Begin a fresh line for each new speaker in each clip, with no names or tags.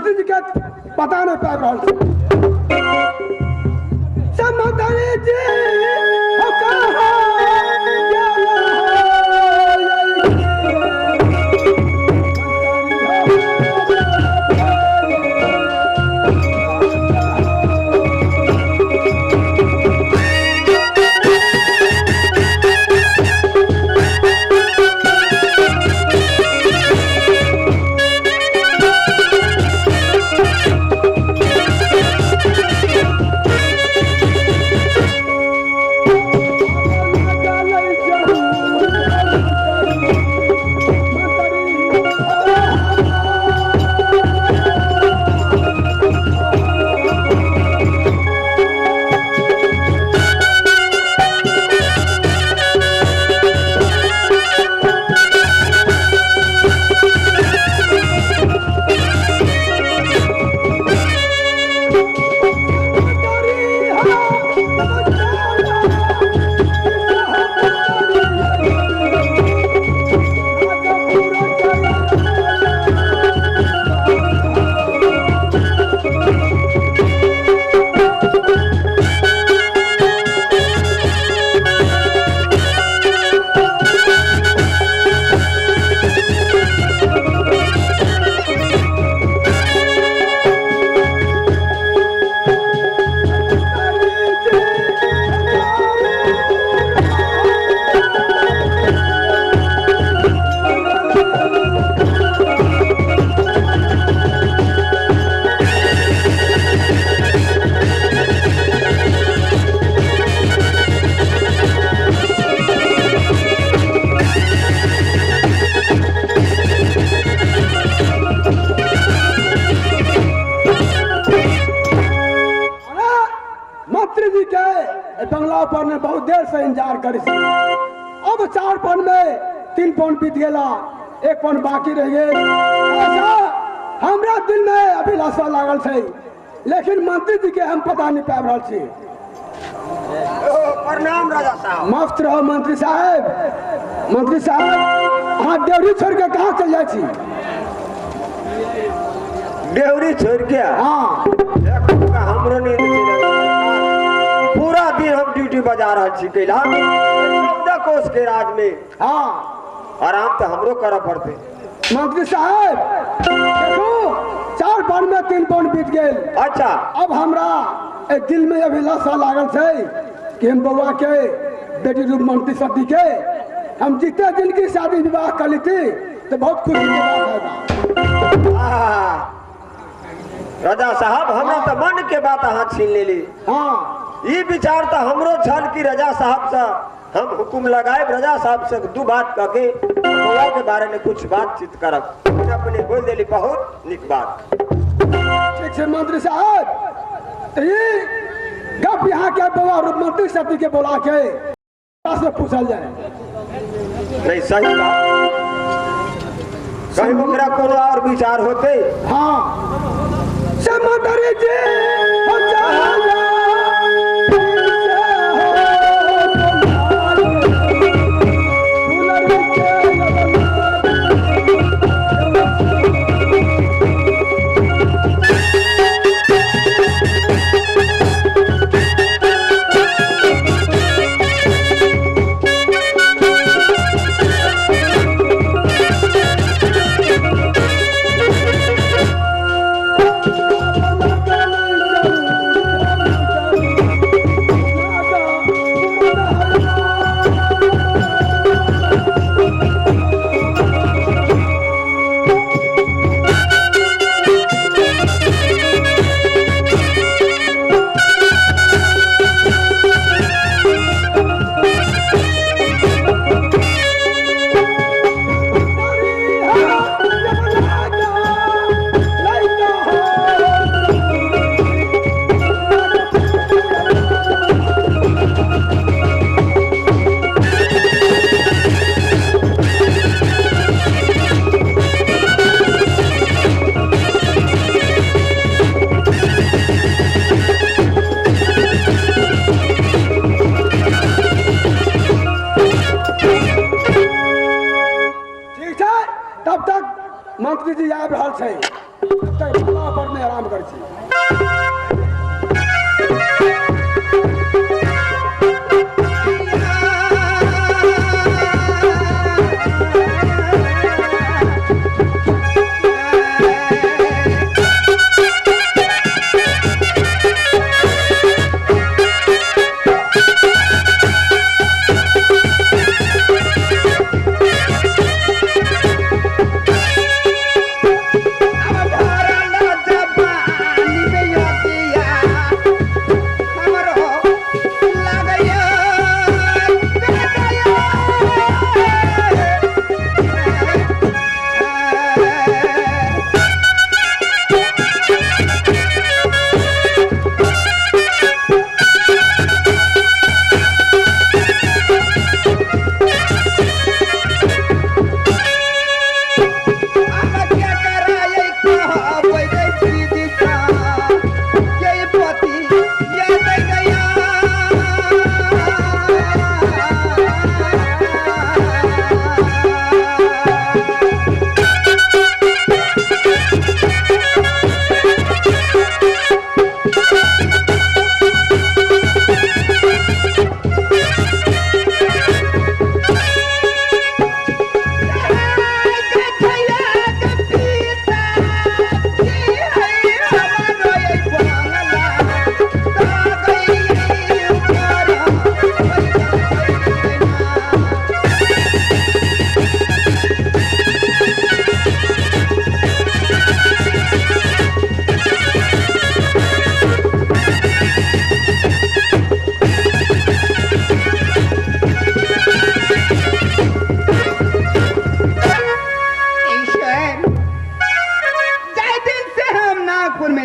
मंत्री जी के पता नहीं पाबि रहल छी। से मंत्री जी हो कहाँ बंगला पर ने बहुत देर से इंतजार करी। अब 4 पौन में 3 पौन बीत गया, 1 पौन बाकी रह गए। ऐसा हमरा दिल में अभिलाषा लागल छै, लेकिन मंत्री जी के हम पता नहीं पाबि रहल छी।
प्रणाम राजा साहब।
मस्त रहो मंत्री साहब। मंत्री साहब अहाँ डेवरी छोड़ के कहाँ चल जाइ छी?
डेवरी छोड़ के?
हाँ।
हमरो नींद पूरा दिन हम ड्यूटी बजा रहा छी कैला 14 कोस के राज में।
हाँ
आराम तो हमरो करे पड़ते।
मंत्री साहब देखो 4 पौन में 3 पौन बीत गए।
अच्छा
अब हमरा एक दिल में अभिलाषा लागल छै कि हम बउआ के बेटी रूप मंत्री सती के हम जितने दिन की शादी विवाह कर लेती तो बहुत खुशी के बात है।
राजा साहब हमरा तो मन के बात अहाँ छीन लेली।
हाँ
ये विचार तो हमरो छल कि राजा साहब से हम हुकुम लगाए, राजा साहब से 2 बात कह के बउआ के बारे में कुछ बातचीत करब। अपने बोल देली बहुत निक बात।
ठीक है मंत्री साहब, तो ये गप यहाँ के बउआ रूप मंत्री सती के बोला के से पूछल जाए।
नहीं सही बात, कहीं ओकरा कोनो और विचार होते।
हाँ से मंत्री जी हो आराम कर छी।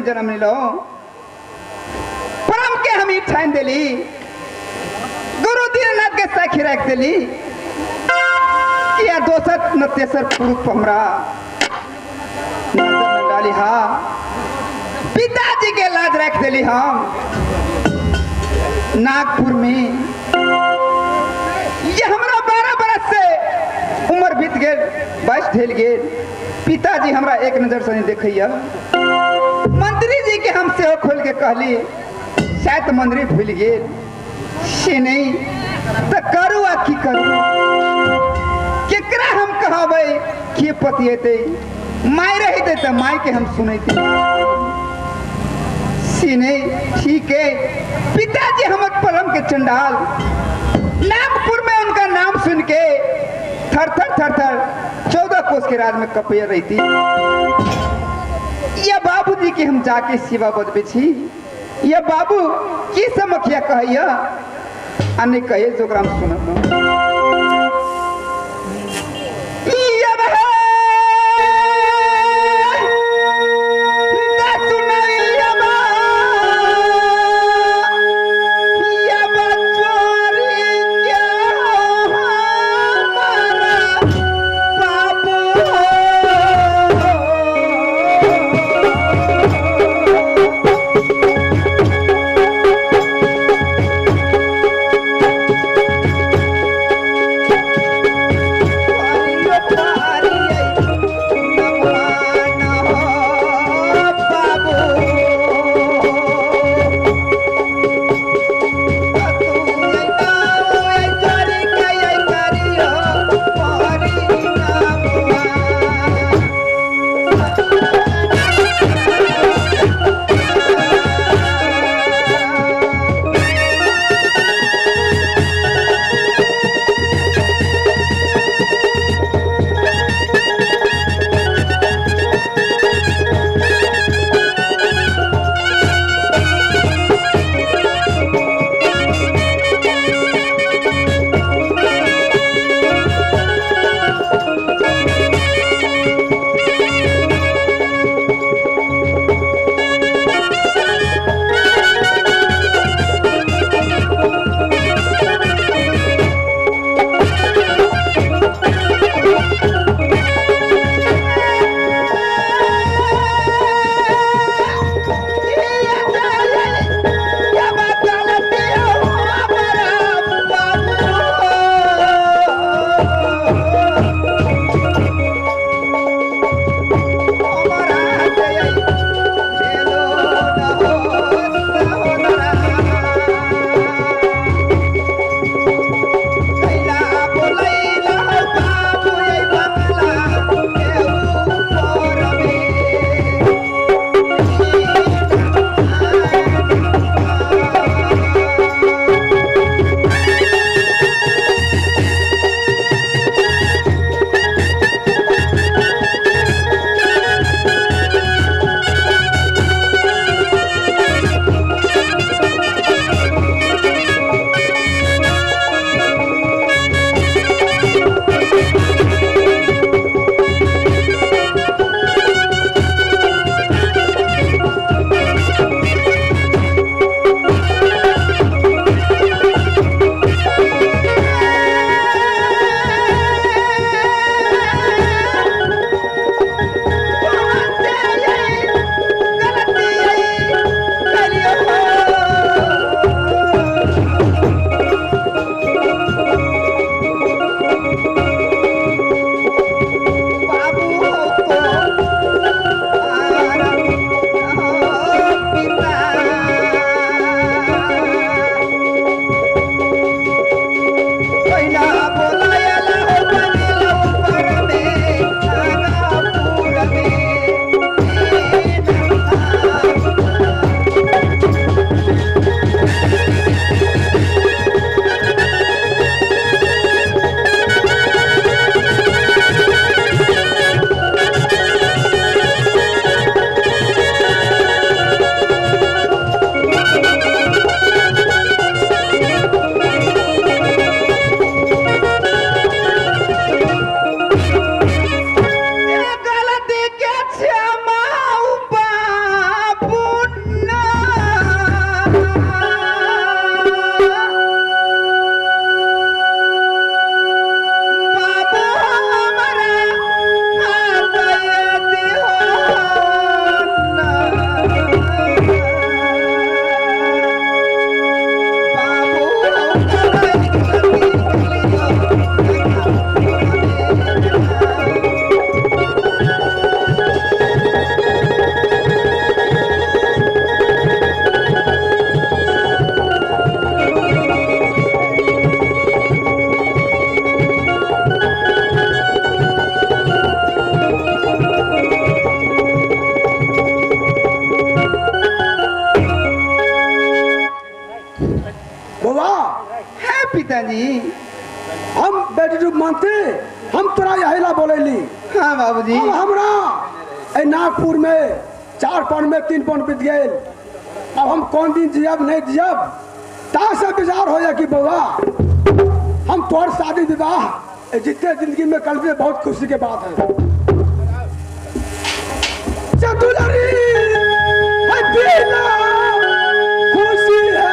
जन्म लो परम के हम ठान दिली, गुरु दीननाथ के साखी रख दिली कि या दोसर न तेसर पुरुष हमरा नजर न डाली। हा पिताजी के लाज रख दिली हम नागपुर में। ये हमरा 12 बरस से उम्र बीत गेल, 22 ढेल गेल, पिताजी हमरा एक नजर से नहीं देखैया। मंत्री जी के हम सेहो खोल के कहली, शायद मंत्री भूल गेल से नहीं तो करू आ की करू, केकरा हम कहबै के पतिएते, माय रहते तो माय के हम सुनैते से नहीं। ठीक है पिताजी हमर परम के चंडाल नागपुर में उनका नाम सुन के थर थर थर थर 14 कोस के राज में कपिया रहती। या बाबूजी के हम जाके सेवा बजबे छी, या बाबू की समखिया कहैया आ नहीं कहे जो ओकरा हम सुनब। पिताजी।
हम बेटी रूप मानते हम तोरा यही ला बोलैली।
हाँ बाबूजी।
अब हमरा ए नागपुर में 4 पौन में 3 पौन बीत गए, अब हम कौन दिन जियब नहीं जियब ता से विचार हो जा कि बउआ हम तोर शादी विवाह जितने जिंदगी में कर दिए बहुत खुशी के बात है। चतुलरी खुशी है।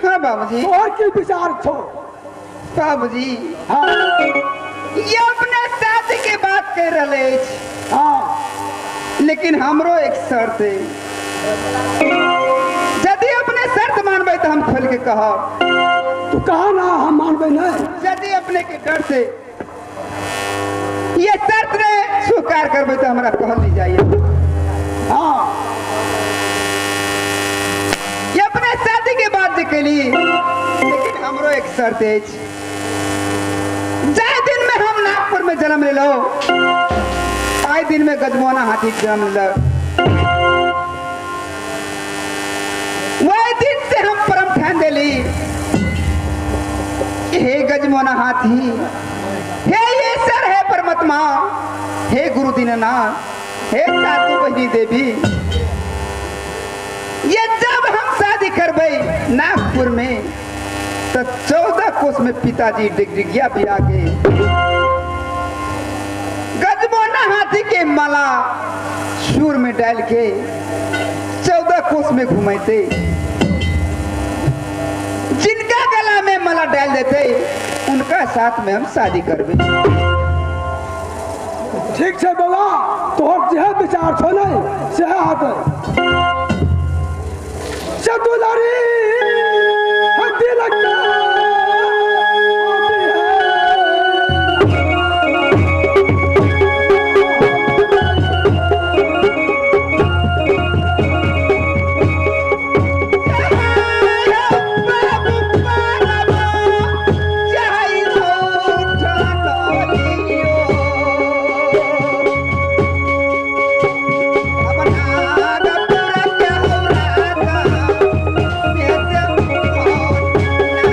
हाँ बाबूजी।
और की विचार छो
बाबूजी?
हाँ
ये अपने शादी के बात कर रहे।
हाँ
लेकिन हमरो एक शर्त है, यदि अपने शर्त मानबे तो हम खोल के कहब।
तू कहा ना हम मानबे नहीं।
यदि अपने के डर से ये शर्त ने स्वीकार करबे तो हमरा कहल नहीं जाइए।
हाँ
ये अपने शादी के बाद जे कैली, लेकिन हमरो एक शर्त है, जाए दिन में हम नागपुर में जन्म ले आए दिन में गजमोना हाथी जन्म ले, वही दिन से हम परम ठान दिली हे गजमोना हाथी, हे ईश्वर, हे परमात्मा, हे गुरु दीननाथ, हे सातु बहिनी देवी, ये जब हम शादी करबै नागपुर में तो 14 कोस में पिताजी डिगडिगिया बिया के गजमोना हाथी के माला सूर में डाल के 14 कोस में घुमाते, जिनका गला में माला डाल देते उनका साथ में हम शादी करबे।
ठीक है बाबा, तोहर जेह विचार छो नहीं सेह हाथ चतुलरी हड्डी लगता
Yeah.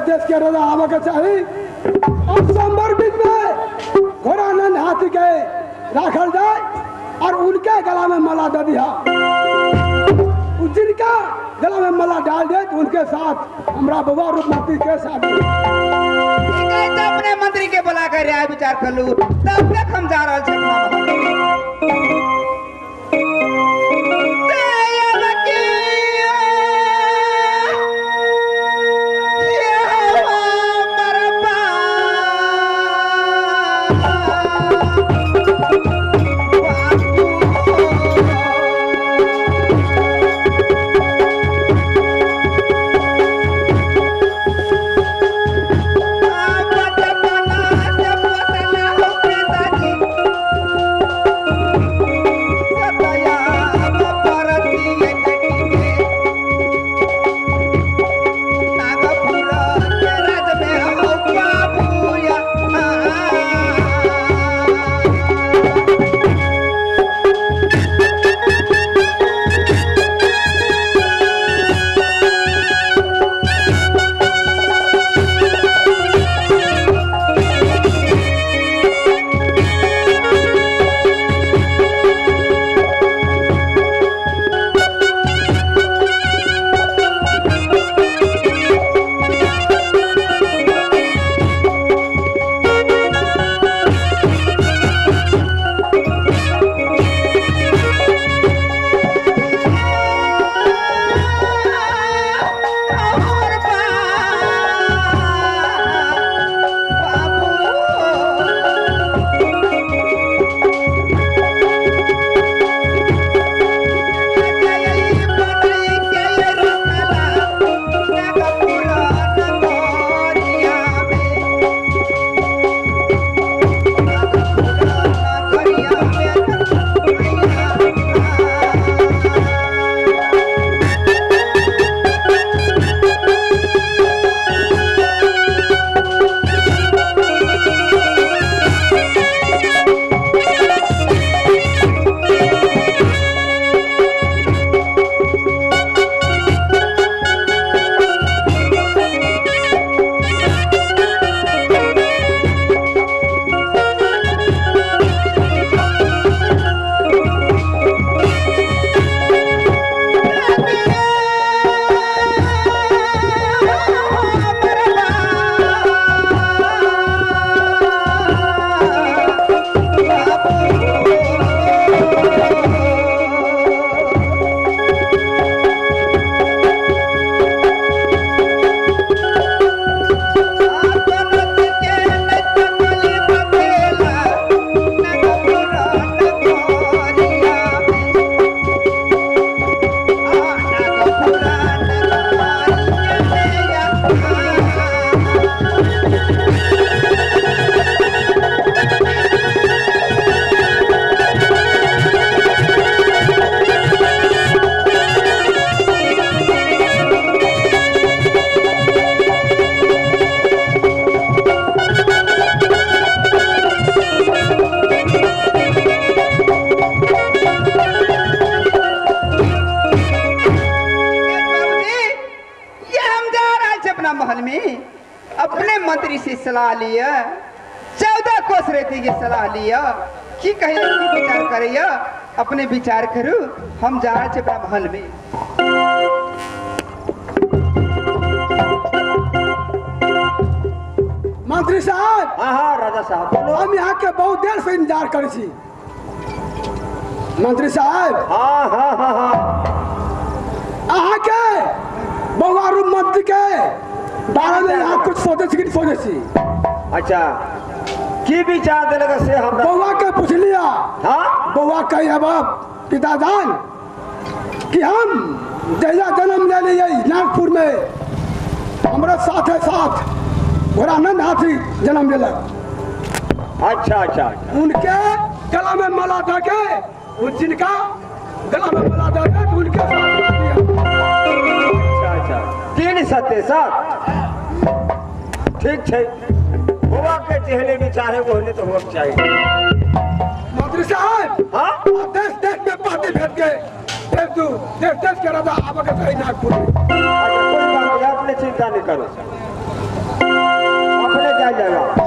देश के राजा आवे के चाही और सोमवार बीच में घोड़ानंद हाथी के राखल जाए और उनके गला में माला दे दिया। जिनका गला में माला डाल दे तो उनके साथ हमरा बबुआ रूपमती के साथ।
ठीक है, तो अपने मंत्री के बुला कर राय विचार कर लू तब तक हम जा रहा छी। अपने मंत्री से सलाह लिया, 14 कोस रहती के सलाह लिया की कहे की विचार करैया, अपने विचार करू हम जा रहे अपना महल में।
मंत्री साहब।
हाँ हाँ राजा साहब बोलो।
हम यहाँ के बहुत देर से इंतजार करे छी मंत्री साहब।
हाँ हाँ हाँ हाँ
अहाँ के बउआ रूपमती के बारे में यहाँ कुछ सोचे छी कि सोचे छी।
अच्छा की विचार देलक से हमरा
बउआ के पूछ लिया।
हाँ
बउआ कही अब पितादान कि हम जहिया जन्म ले लिए नागपुर में हमारे साथ है साथ घोड़ानंद हाथी जन्म लेलक।
अच्छा अच्छा
उनके गला में माला दे के जिनका गला में माला दे के उनके साथ।
अच्छा अच्छा 3 सत्य 7 ठीक है। बउआ के चेहरे विचार है ओहने तो होक चाहिए।
मंत्री साहब।
हाँ
देश देश में पार्टी भेज के देश देश देश के राजा आवे के चाही नागपुर में।
अच्छा कोई बात नहीं, अपने चिंता नहीं करो। जाए जाएगा।